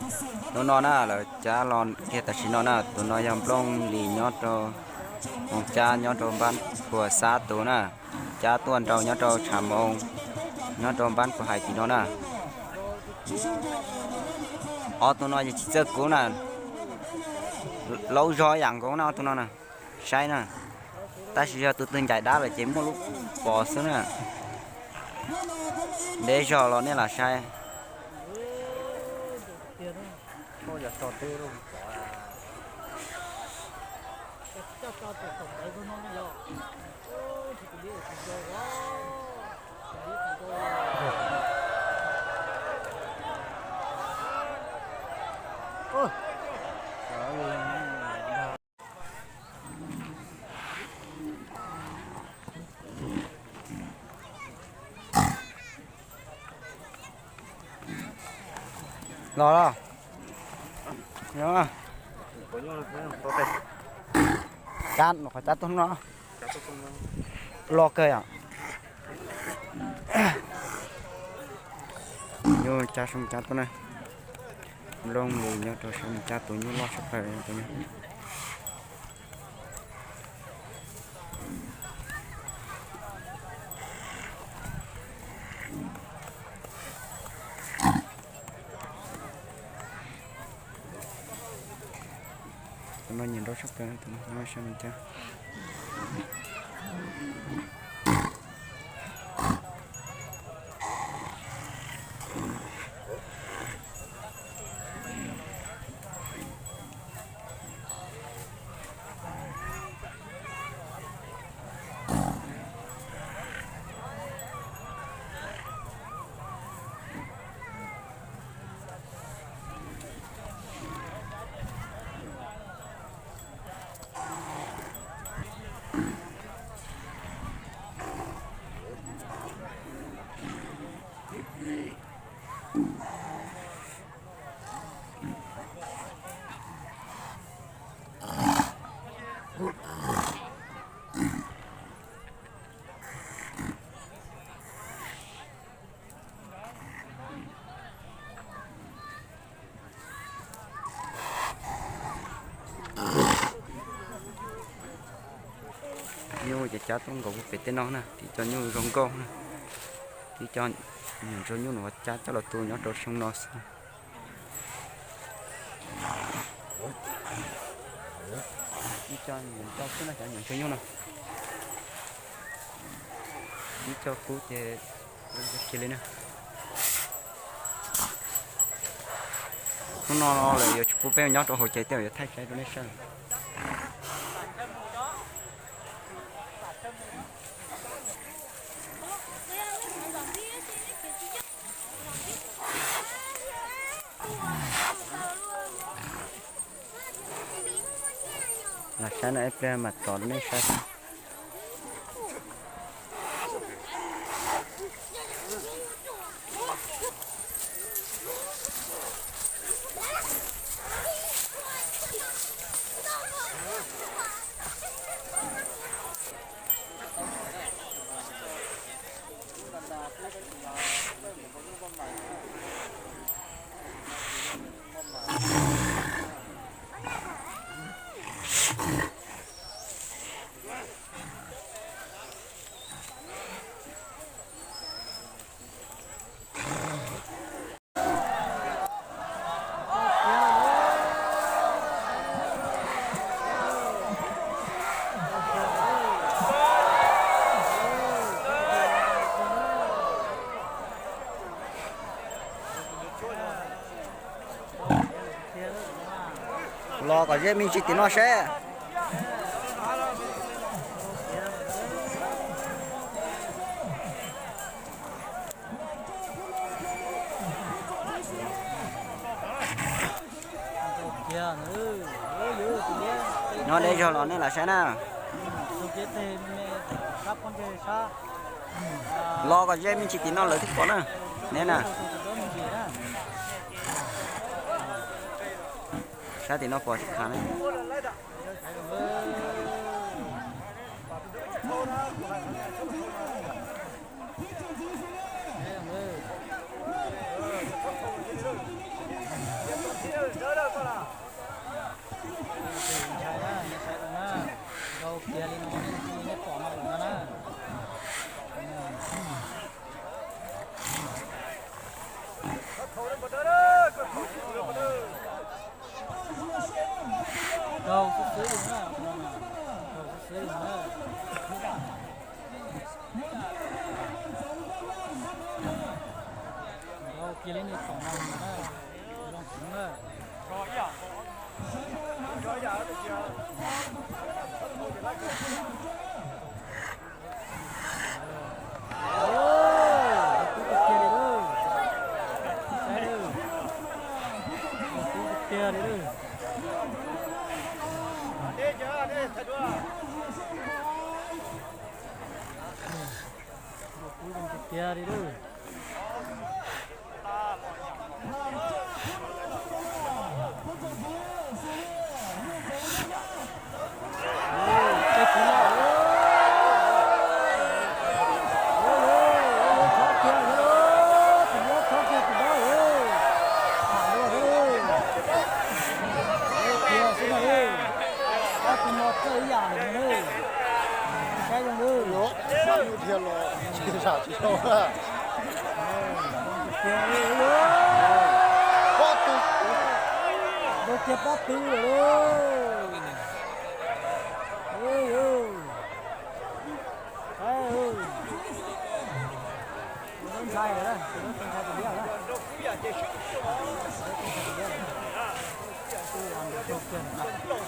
Hnub no na lawv cab los kiag tam sim no na, tus no yog Nplooj Lis nyob rau Moos Cab nyob rau Npab Phuas Xab tus na, cab tuaj nrau nyob rau Tshav Moos nyob rau Npab Phuas Hais tim no na. Ob tug no yog tsis txawj kub na, laub zog yam nkoos na ob tug no na, saib na. Tab sis yog tus twg ncaim dab lawm ces muaj lub pos xwb na. Deb zog los nej lam saib. Los los. Cab, qhov cab tuaj no los kawg yom. Nyuj cab sab Moos Cab tuaj na. Nplooj Lis nyob rau sab Moos Cab tus nyuj loj tshaj plaws tus no. Tus no nyiam nrau tshaj plaws, tus no nyob sab Moos Cab. Nyuj ces cab tuaj nkaus pem tej no na, tib co nyuj zoo nkauj na, tib co nyiam ntsau nyuj no cab coj los tu nyob rau xyoo no xwb. Tib co nyiam nrau xwb na, cov nyiam ntsau nyuj no. Tib co kub ces kiag li na. Hnub no lawv yuav tsis pub peb nyob rau hauv ces tej zaum yuav thaij saib rau nej saib. Los saib no ib pliag mam tsom rau nej saib. Los kom ze me ntsis tim no seb. Nyob deb zog los nej lam saib na. Los kom ze me ntsis tim no lawv thiaj pom na. Neb na. Saib tim no pom tsis khav ne. Ntshai na, ntshai zoo na. Nrau kiag li no, nej pom no lawm no na. Nrau xwb xwb li na, nrau xwb xwb li na. Nrau kiag li nej pom no na, zoo heev na. Tub tiag tiag li lawm. Tub tiag tiag li lawm. Tub tiag tiag li lawm. Tus no txawj ib yam li, saib zoo li. Xav yus dhia los tsis zam tsis tau na. Pob tw, rau kiag pob tw lawm. Ntshai lawm, ntshai tus liab lawm.